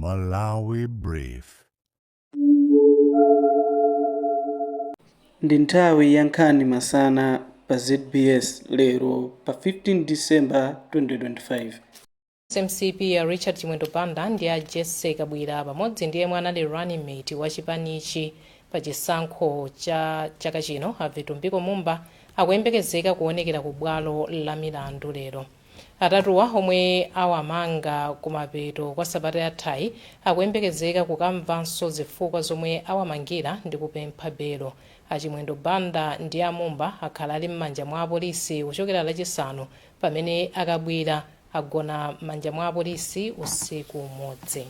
Malawi Brief. Ndi nthawi ya nkhani masana pa ZBS lero pa 15 December 2025. Mcp a Richard Chimwendo Banda ndi a Jessie Kabwila pamodzi ndi yemwe anali running mate wa chipanichi pa chisankho cha chaka chino a Vitumbiko Mumba akuyembekezeka kuonekera ku bwalo la milandu lero. Atatuwa omwe awamanga kumapeto kwa sabata yathayi akuyembekezeka kukamvanso zifukwa zomwe awamangira ndi kupempha belo. A Chimwendo Banda ndi a Mumba akhala ali m'manja mwa apolisi kuchokera lachisanu pamene a Kabwila agona m'manja mwa apolisi usiku umodzi.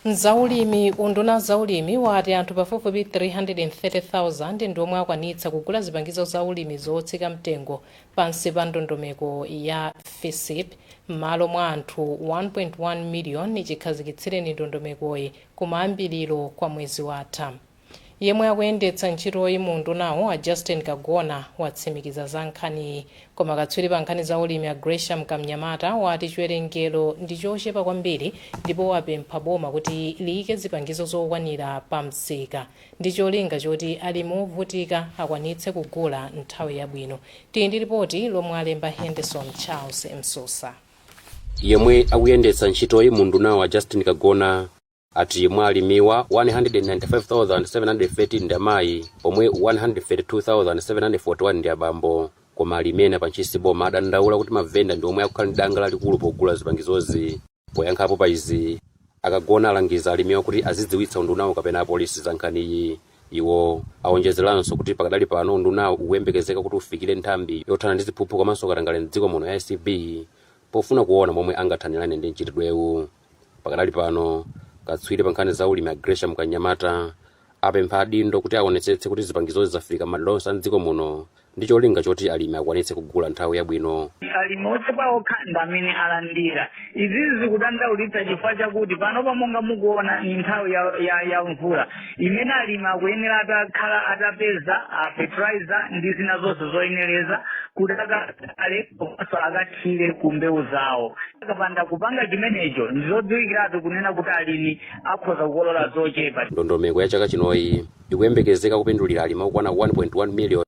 Mzaulimi Unduna wa zaulimi wati anthu pafupifupi 330,000 ndi omwe akwanitsa kugula zipangizo za ulimi zotsika mtengo pansi pa ndondomeko ya FISP m'malo mwa anthu 1.1 miliyoni chikhazikitsireni ndondomekoyi kumayambiliro kwa mwezi watha. Yemwe akuyendetsa ntchitoyi mu undunawu a Justin Kagona watsimikiza za nkhaniyi. Koma katswiri pa nkhani za ulimi a Gresham Kamnyamata wati chiwerengero ndi chochepa kwambiri ndipo wapempha boma kuti liyike zipangizo zokwanira pa msika ndi cholinga choti alimi ovutika akwanitse kugula nthawi yabwino. Tili ndi lipoti lomwe alemba Henderson Charles Msusa. Yemwe akuyendetsa ntchitoyi mu undunawu a Justin Kagona ati mwa alimiwa 195,713 ndi amayi pomwe 132,741 ndi abambo. Koma alimi ena pa Ntchisi boma adandaula kuti mavenda ndi omwe akukhala ndi danga lalikulu pogula zipangizozi. Poyankhapo pa izi, a Kagona alangiza alimiwa kuti azidziwitsa undunawu kapena apolisi za nkhaniyi. Iwo awonjezeranso kuti pakadali pano undunawu ukuyembekezeka kuti ufikire nthambi yothana ndi ziphuphu komanso katangale mdziko muno ya ACB pofuna kuona momwe angathanirane ndi mchitidwewu. Pakadali pano, katswiri pa nkhani za ulimi a Gresham Kanyamata apempha adindo kuti aonetsetse kuti zipangizozi zafika m'madera onse a mdziko muno ndi cholinga choti alimi akwanitse kugula nthawi yabwino. Alimi ochepa okha ndi amene alandira. Izizi zikudandaulitsa chifukwa chakuti panopa monga mukuona ni nthawi ya mvula imene alimi akuyenera atakhala atapeza fertilizer ndi zina zonse zoyenereza kuti akale komanso akathire ku mbewu zawo. Akapanda kupanga chimenecho ndizodziwikiratu kunena kuti alimi akhoza kukolola zochepa. Ndondomeko ya chaka chinoyi ikuyembekezeka kupindulira alimi okwana 1.1 miliyoni.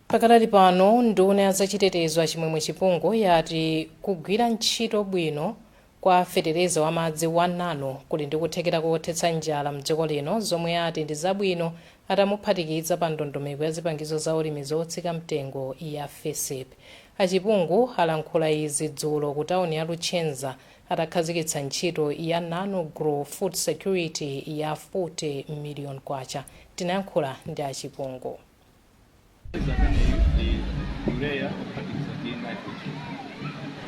Pakadali pano, nduna ya zachitetezo a Chimwemwe Chipungu yati kugwira ntchito bwino kwa fetereza wa madzi wa Nano kuli ndi kuthekera kothetsa njala mdziko lino zomwe ati ndi zabwino atamuphatikiza pa ndondomeko ya zipangizo za ulimi zotsika mtengo ya FISP. A Chipungu alankhula izi dzulo ku tauni ya Luchenza atakhazikitsa ntchito ya Nano Grow Food Security ya 40 million kwacha. Tinayankhula ndi a Chipungu. Fertilizer ameneyu ndi urea ophatikiza ndi nitrogen.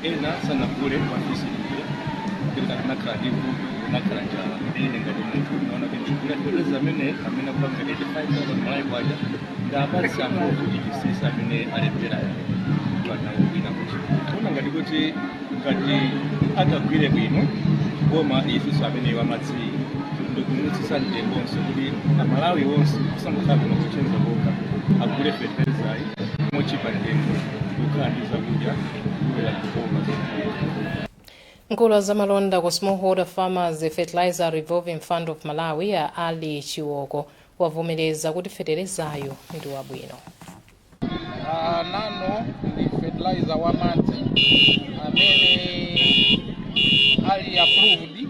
Ena sanagule pa FISP kuti kunakhala ndi vuto, kunakhala njala. Ine ngati munthu naona kuti ndigule fertilizer amene amene akupanga 85,000 Malawi kwacha ndiwapatse anthu ovutikitsitsa amene alephera kugula nawo kwina kuti kuona ngati kuti ngati akagwire bwino boma isinso ameneyo amadzi ndikumutsitsa mtengonso kuti amalawi onse kusangokhala kuno ku Luchenza kokha agule feterezayi mochipa mtengo ndikukhala ndi zakudya kubwera kuboma. Mkulu wa zamalonda ku Smallholder Farmers Fertilizer Revolving Fund of Malawi a Ali Chiwoko wavomereza kuti feterezayo ndi wabwino. Nano ndi fertilizer wa madzi amene ali approved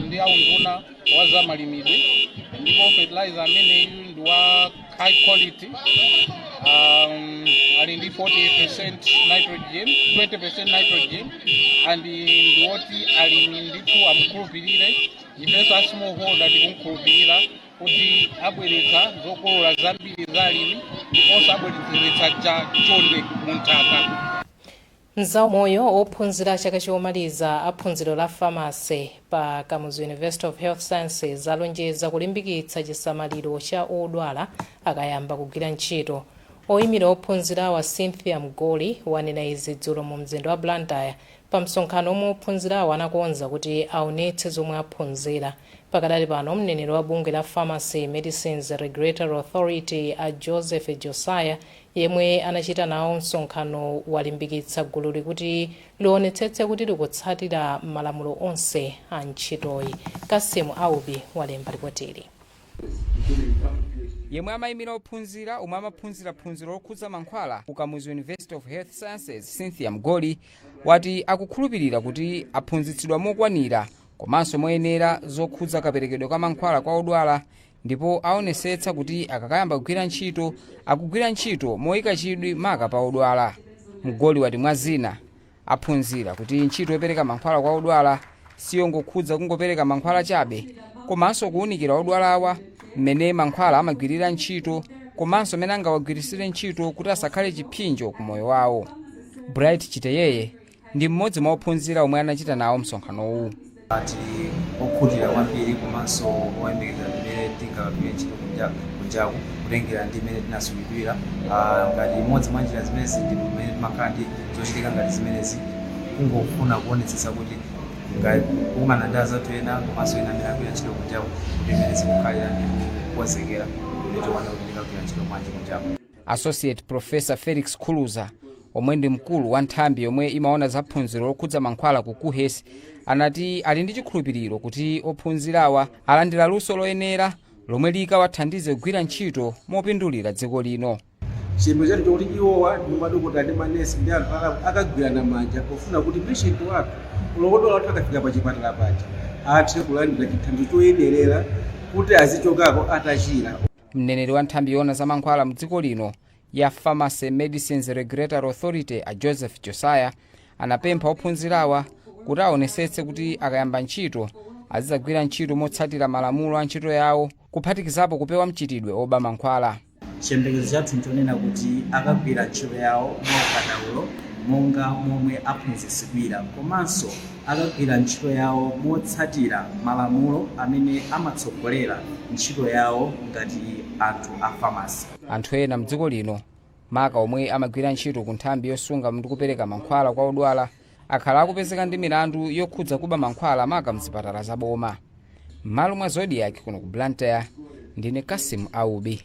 ndi aunduna wa zamalimidwe ndipo fertilizer ameneyu ndi wa high quality, ali ndi 40% nitrogen, 20% nitrogen and ndi woti alimi ndithu amukhulupirire. Ifenso a smallholder tikumkhulupirira kuti abweretsa zokolola zambiri za alimi ndiponso abweretsa cha chonde mu nthaka. Mzaumoyo, ophunzira chaka chomaliza a phunziro la Pharmacy pa Kamuzu University of Health Sciences alonjeza kulimbikitsa chisamaliro cha odwala akayamba kugwira ntchito. Oyimira ophunzirawa Cynthia Mgoli wanena izi dzulo mu mzinda wa Blantyre pa msonkhano omwe ophunzirawa anakonza kuti aonetse zomwe aphunzira. Pakadali pano, mneneri wa bungwe la Pharmacy Medicines Regulatory Authority, a Joseph Josiah, yemwe anachita nawo msonkhano, walimbikitsa gululi kuti lionetsetse kuti likutsatira malamulo onse a ntchitoyi. Kasimu Aubi walemba ripotili. Yemwe amayimira ophunzira omwe amaphunzira phunziro lokhudza mankhwala ku Kamuzu University of Health Sciences, Cynthia Mgoli, wati akukhulupirira kuti aphunzitsidwa mokwanira komanso moyenera zokhudza kaperekedwe ka mankhwala kwa odwala, ndipo aonesetsa kuti akakayamba kugwira ntchito, akugwira ntchito moyika chidwi maka pa odwala. Mgoli wati mwa zina aphunzira kuti ntchito yopereka mankhwala kwa odwala siyongokhudza kungopereka mankhwala chabe, komanso kuwunikira odwalawa mmene mankhwala amagwirira ntchito komanso mmene angawagwirisire ntchito kuti asakhale chipsinjo ku moyo wawo. Bright Chiteyeye ndi mmodzi mwa ophunzira omwe anachita nawo msonkhanowu. Tili okhutira kwambiri komanso oyembekeza mmene tingagwire ntchito kunjaku, kutengera ndi mmene tinasungidwira. Ngati imodzi mwa njira zimenezi ndi mmene timakhala ndi zochitika ngati zimenezi, kungofuna kuonetsetsa kuti kukumana ndi azathu ena komanso ena amene agwira ntchito kunjaku, kuti mmene zikukhalira ndi kukonzekera mmene tikuona kuti tikagwira ntchito bwanji kunjaku. Associate Professor Felix Khuluza, omwe ndi mkulu wa nthambi yomwe imaona za phunziro lokhudza mankhwala ku KUHeS, anati ali ndi chikhulupiriro kuti ophunzirawa alandira luso loyenera lomwe likawathandize kugwira ntchito mopindulira dziko lino. Chiyembekezo chathu chokuti iwowa ndi madokotala ndi manesi ndi anthu akagwirana manja pofuna kuti patient wathu, odwala wathu, akafika pa chipatala paja athe kulandira chithandizo choyenerera kuti azichokako atachira. Mneneri wa nthambi yoona za mankhwala mdziko lino ya Pharmacy Medicines Regulatory Authority, a Joseph Josiah, anapempha ophunzirawa kuti aonesetse kuti akayamba ntchito azidzagwira ntchito motsatira malamulo a ntchito yawo, kuphatikizapo kupewa mchitidwe oba mankhwala. Chiyembekezo chathu nchonena kuti akagwira ntchito yawo mwaukadaulo monga momwe aphunzitsidwira, komanso akagwira ntchito yawo motsatira malamulo amene amatsogolera ntchito yawo ngati anthu a pharmacy. Anthu ena mdziko lino, maka omwe amagwira ntchito ku nthambi yosunga ndi kupereka mankhwala kwa odwala, akhala akupezeka ndi milandu yokhudza kuba mankhwala, maka mzipatala zaboma. M'malo mwa Zodiak kuno ku Blantyre, ndine Kasim Aubi.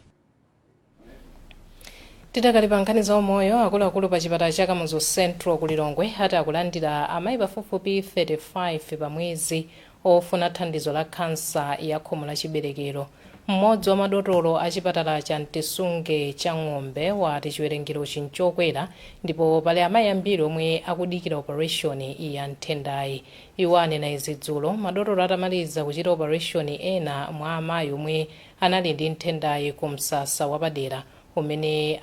Tidakali pa nkhani za umoyo, akuluakulu pa chipatala cha Kamuzu Central ku Lilongwe ati akulandira amayi pafupifupi 35 pa mwezi ofuna thandizo la khansa ya khomo la chiberekero. Mmodzi wa madotolo a chipatala cha Mtisunge cha Ng'ombe wati chiwerengerochi nchokwera ndipo pali amayi ambiri omwe akudikira operation ya nthendayi. Iwo anena izi dzulo madotolo atamaliza kuchita operation ena mwa amayi omwe anali ndi nthendayi ku msasa wapadera umene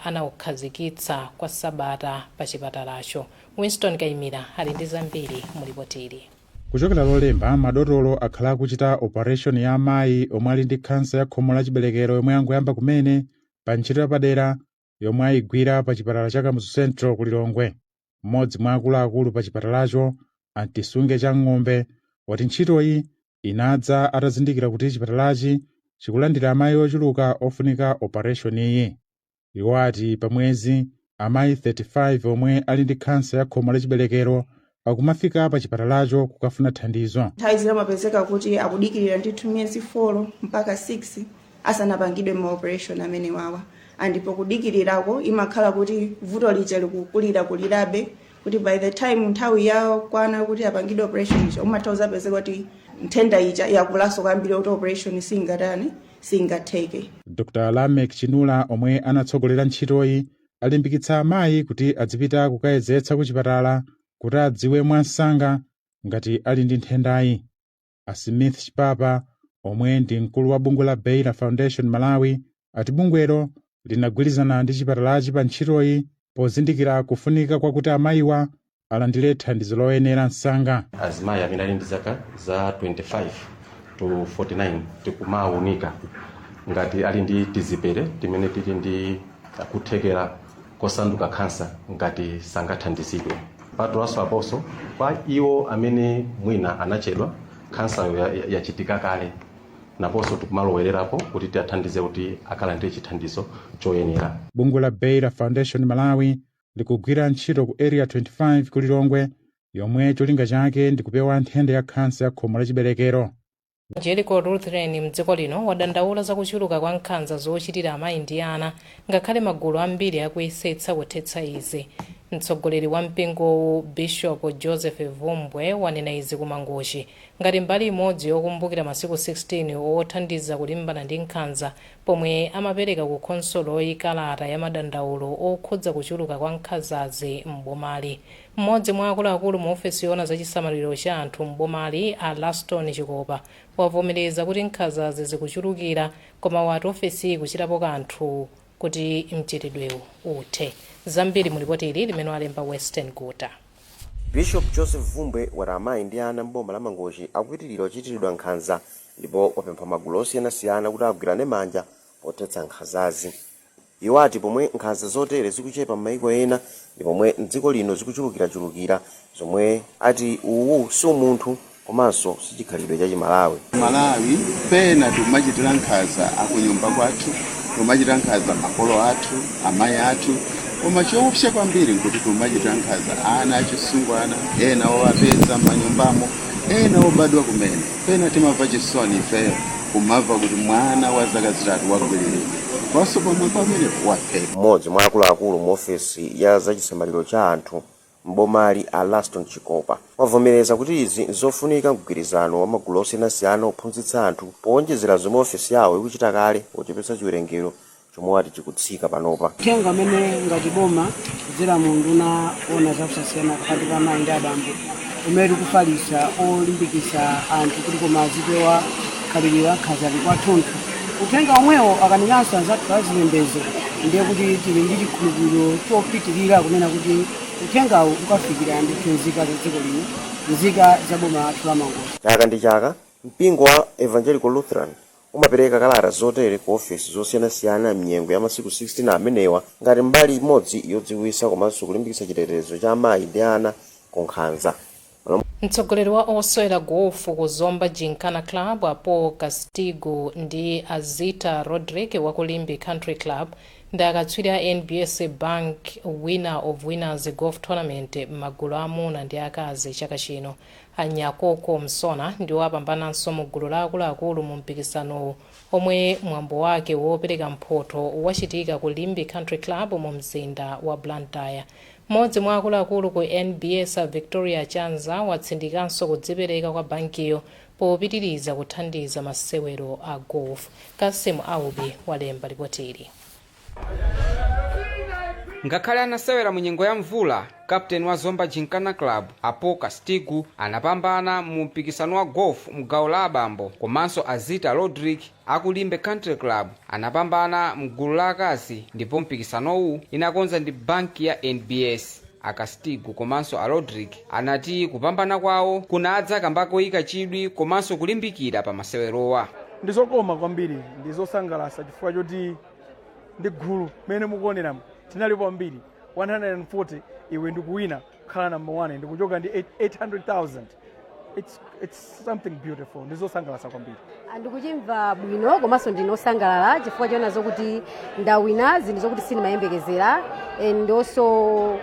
anawukhazikitsa kwa sabata pa chipatalacho. Winston Kaimira ali ndi zambiri mulipotili. Kuchokera Lolemba, madotolo akhala akuchita operation ya amayi omwe ali ndi khansa ya khomo la chiberekero yomwe angoyamba kumene pa ntchito yapadera yomwe ayigwira pa chipatala cha Kamuzu Central ku Lilongwe. Mmodzi mwa akuluakulu pa chipatalacho, Antisunge cha Ng'ombe, wati ntchitoyi inadza atazindikira kuti chipatalachi chikulandira amayi ochuluka ofunika operation iyi. Iwo ati pa mwezi amayi 35 omwe ali ndi khansa ya khomo la chiberekero akumafika pa chipatalacho kukafuna thandizo. Nthawi zina amapezeka kuti akudikirira ndithu miyezi 4 mpaka 6 asanapangidwe ma operation amene wawa, andipo kudikirirako imakhala kuti vuto lija likukulira kulirabe, kuti by the time nthawi yakwana kuti apangidwe operation ija, umatha uzapezeka kuti nthenda ija yakulanso kwambiri, kuti operation singatani, singatheke. Dr Lamek Chinula, omwe anatsogolera ntchitoyi, alimbikitsa amayi kuti adzipita kukayezetsa ku chipatala kuti adziwe mwansanga ngati ali ndi nthendayi. A Smith Chipapa, omwe ndi mkulu wa bungwe la Baylor Foundation Malawi, ati bungwelo linagwirizana ndi chipatalachi pa ntchitoyi pozindikira kufunika kwakuti amayiwa alandire thandizo loyenera msanga. Azimayi amene ali ndi zaka za 25 to 49 tikumawunika ngati ali ndi tizipere timene tili ndi kuthekera kosanduka khansa ngati sangathandizidwe. Patulaso aponso kwa iwo amene mwina anachedwa, khansayo yachitika kale, naponso tikumalowererapo kuti tiathandize kuti akalandire chithandizo choyenera. Bungwe la Baylor Foundation Malawi likugwira ntchito ku Area 25 ku Lilongwe, yomwe cholinga chake ndi kupewa nthenda ya khansa ya khomo la chiberekero. Evangelical Lutheran mdziko lino wadandaula zakuchuluka kwa nkhanza zochitira amayi ndi ana, ngakhale magulu ambiri akuyesetsa kuthetsa izi. Mtsogoleri wa mpingowu, Bishop Joseph Vumbwe, wanena izi ku Mangochi ngati mbali imodzi yokumbukira masiku 16 othandiza kulimbana ndi nkhanza, pomwe amapereka ku khonsoloyi kalata ya madandaulo okhudza kuchuluka kwa nkhanzazi m'bomali. Mmodzi mwa akuluakulu mu ofesi yoona za chisamaliro cha anthu m'bomali, a Laston Chikopa, wavomereza kuti nkhanzazi zikuchulukira, koma wati ofesi ikuchitapo kanthu kuti mchitidwewu uthe. Zambiri mu lipoti ili limene walemba Western Guta. Bishop Joseph Vumbwe wati amayi ndi ana m'boma la Mangochi akupitirira kuchitiridwa nkhanza, ndipo wapempha magulu osiyanasiyana kuti agwirane manja pothetsa nkhanzazi. Iwo ati pomwe nkhanza zotere zikuchepa m'mayiko ena, ndi pomwe mdziko lino zikuchulukirachulukira, zomwe ati uwu si umunthu komanso si chikhalidwe cha Chimalawi. Malawi pena timachitira nkhanza akunyumba kwathu, timachitira nkhanza makolo athu, amayi athu, koma choopsa kwambiri nkuti timachitira nkhanza ana achisungwana, ena owapeza m'manyumbamo, ena obadwa kumene. Pena timamva chisoni ifeyo kumamva kuti mwana wa zaka 3 wagwiriridwa, komanso pomwe pamene waphedwa. Mmodzi mwa akuluakulu mu ofesi ya zachisamaliro cha anthu m'bomali, a Laston Chikopa, wavomereza kuti izi nzofunika mgwirizano wa magulu osiyanasiyana ophunzitsa anthu, powonjezera zomwe ofesi yawo ikuchita kale pochepetsa chiwerengero chomwe wati chikutsika panopa. Uthenga umene ngati boma kudzera mu unduna ona zakusasiyana pakati pa amayi ndi abambo umene tikufalitsa olimbikitsa anthu kuti koma azipewa khalidwe la nkhanzali kwathunthu, uthenga omwewo akanenanso anzathu azipembedzo, ndiye kuti tili ndi chikhulupiriro chopitirira kunena kuti uthengawu ukafikira ndithu nzika za dziko lino, nzika za boma lathu la Mangochi. Chaka ndi chaka mpingo wa Evangelical Lutheran umapereka kalata zotere ku ofesi zosiyanasiyana mnyengo ya masiku 16 amenewa, ngati mbali imodzi yodziwitsa komanso kulimbikitsa chitetezo cha amayi ndi ana ku nkhanza. Mtsogoleri wa osewera gofu ku Zomba Gymkhana Club, a Paul Castigo, ndi Azita Rodrigue wa ku Limbe Country Club ndi akatswiri a NBS Bank Winner of Winners Golf Tournament m'magulu amuna ndi akazi chaka chino. Anyakoko Msona ndiwo apambananso mu gulu la akuluakulu mu mpikisanowu, omwe mwambo wake wopereka mphotho wachitika ku Limbe Country Club mu mzinda wa Blantyre. Mmodzi mwa akuluakulu ku NBS, a Victoria Chanza, watsindikanso kudzipereka kwa bankiyo popitiriza kuthandiza masewero a golf. Kasim Aubi walemba ripoti ili. Ngakhale anasewera mu nyengo ya mvula, kapteni wa Zomba Gymkhana Club, apo Castigu, anapambana mu mpikisano wa golf mgawo la abambo, komanso Azita Rodrick aku Limbe Country Club anapambana mgulu la akazi, ndipo mpikisanowu inakonza ndi banki ya NBS. Akastigu komanso a Rodrick anati kupambana kwawo kunadza kamba koyika chidwi komanso kulimbikira pa masewerowa. Ndizokoma kwambiri, ndizosangalatsa chifukwa choti ndi gulu mene mukuoneramo tinalipo ambiri 140, iwe ndikuwina kukhala number 1, ndikuchoka ndi 800,000. It's something beautiful, ndizosangalatsa kwambiri. Ndikuchimva bwino komanso ndinosangalala chifukwa chiona zokuti ndawina zinthu zokuti sindimayembekezera, and also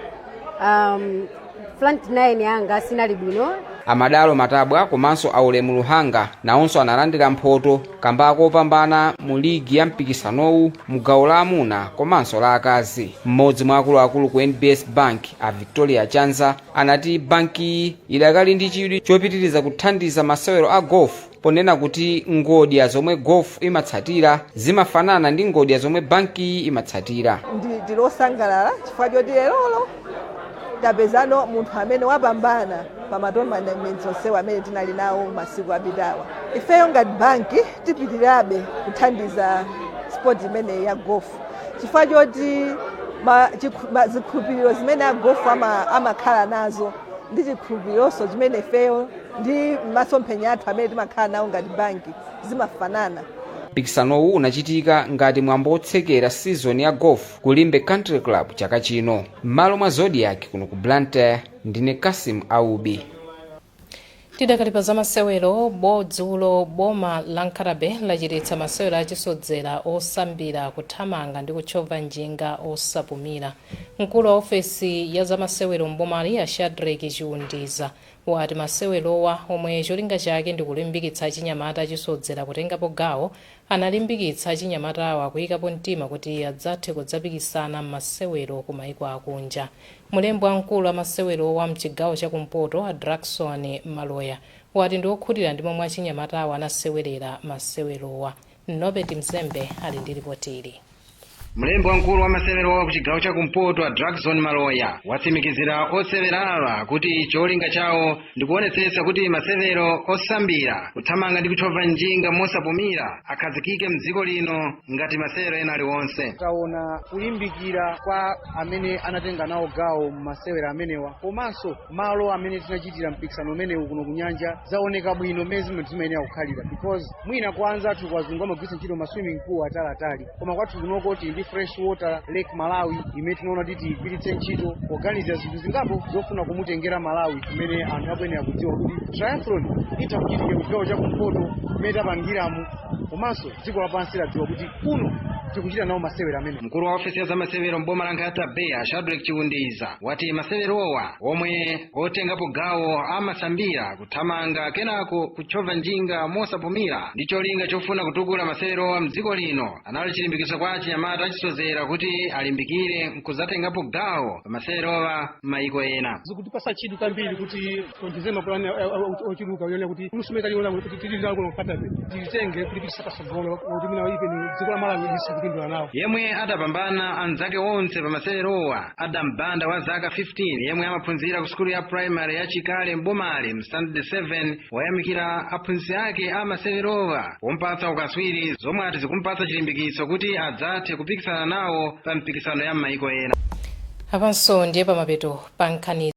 front nine yanga sinali bwino. Amadalo Matabwa komanso Aulemu Luhanga nawonso analandira mphoto kamba kopambana mu ligi ya mpikisanowu mugawo la amuna komanso la akazi. Mmodzi mwa akuluakulu ku NBS Bank, a Victoria Chanza, anati bankiyi idakali ndi chidwi chopitiriza kuthandiza masewero a golf, ponena kuti ngodya zomwe golf imatsatira zimafanana ndi ngodya zomwe bankiyi imatsatira. Ndilosangalala chifukwa choti lerolo tapezano munthu amene wapambana pa ma tournaments onsewa amene tinali nawo masiku apitawa. Ifeyo ngati banki tipitirirabe kuthandiza sport imeneyi ya golf chifukwa choti zikhulupiriro zimene a golf amakhala nazo ndi chikhulupirironso chimene ifeyo ndi masomphenya athu amene timakhala nawo ngati banki zimafanana. Mpikisanowu unachitika ngati mwambo wotsekera season ya golf ku Limbe Country Club chaka chino. M'malo mwa Zodiak kuno ku Blantyre, ndine Kasim Aubi. Tidakali pa zamasewero, dzulo boma la Nkhata Bay lachititsa masewero achisodzera osambira, kuthamanga ndi kutchova njinga osapumira. Mkulu wa ofesi ya zamasewero mbomali, a Shadrack Chiundiza, Wati masewerowa, omwe cholinga chake ndi kulimbikitsa achinyamata achisodzera kutengapo gawo, analimbikitsa achinyamatawa kuyikapo mtima kuti adzathe kudzapikisana m'masewero ku maiko akunja. Mulembi wamkulu wa masewerowa mchigawo chakumpoto, a Dragson Maloya, wati ndi okhutira ndi momwe achinyamatawa anasewerera masewerowa. Nobert Mzembe ali ndi ripoti ili. Mlembi wamkulu wa masewerowa ku chigawo chakumpoto, a Dragson Maloya, watsimikizira osewerawa kuti cholinga chawo ndikuonetsetsa kuti masewero osambira, kuthamanga ndi kutchova njinga mosapumira akhazikike mdziko lino ngati masewero ena aliwonse. Taona kulimbikira kwa amene anatenga nawo gawo mmasewera amenewa, komanso malo amene tinachitira mpikisano umenewu kuno kunyanja zaoneka bwino mmene zimayenera kukhalira, because mwina kwa anzathu kwazungu amagwiritsa ntchito ma swimming pool ataliatali, koma kwathu kunoko tili ndi fresh water, Lake Malawi, imene tinaona kuti tiyigwiritse ntchito poganiza zinthu zingapo zofuna kumutengera Malawi, kumene anthu akuyenera kudziwa kuti triathlon itha kuchitika kuchigawo chakumpoto kumene tapangiramu, komanso dziko lapansi ladziwa kuti kuno tikuchita nawo masewera amene. Mkulu wa ofesi ya zamasewero mboma la Nkhata Bay, Shadrack Chiundiza, wati masewerowa, omwe otengapo gawo amasambira, kuthamanga kenako kutchova njinga mosapumira, ndi cholinga chofuna kutukula masewerowa mdziko lino, anali chilimbikitso kwa achinyamata achisozera kuti alimbikire nkuzatengapo gawo pa masewerowa m'mayiko ena. Zikutipasa chidwi kwambiri kuti tionjeze mapulani ochuluka yona kuti lusumeta liona kuti tili nawo kuno Nkhata Bay tilitenge kulipitisa pasogolo kuti mina ipe ni dziko la Malawi lisakupindula nawo. Yemwe adapambana anzake onse pa masewerowa, Adam Banda wa zaka 15, yemwe amaphunzira ku sukulu ya primary ya Chikale mbomali mstandard 7, wayamikira aphunzitsi ake a masewerowa pompatsa ukaswiri, zomwe ati zikumpatsa chilimbikitso kuti adzathe kupikisana nawo pa mpikisano ya m'mayiko ena. Apanso ndiye pamapeto pa nkhani.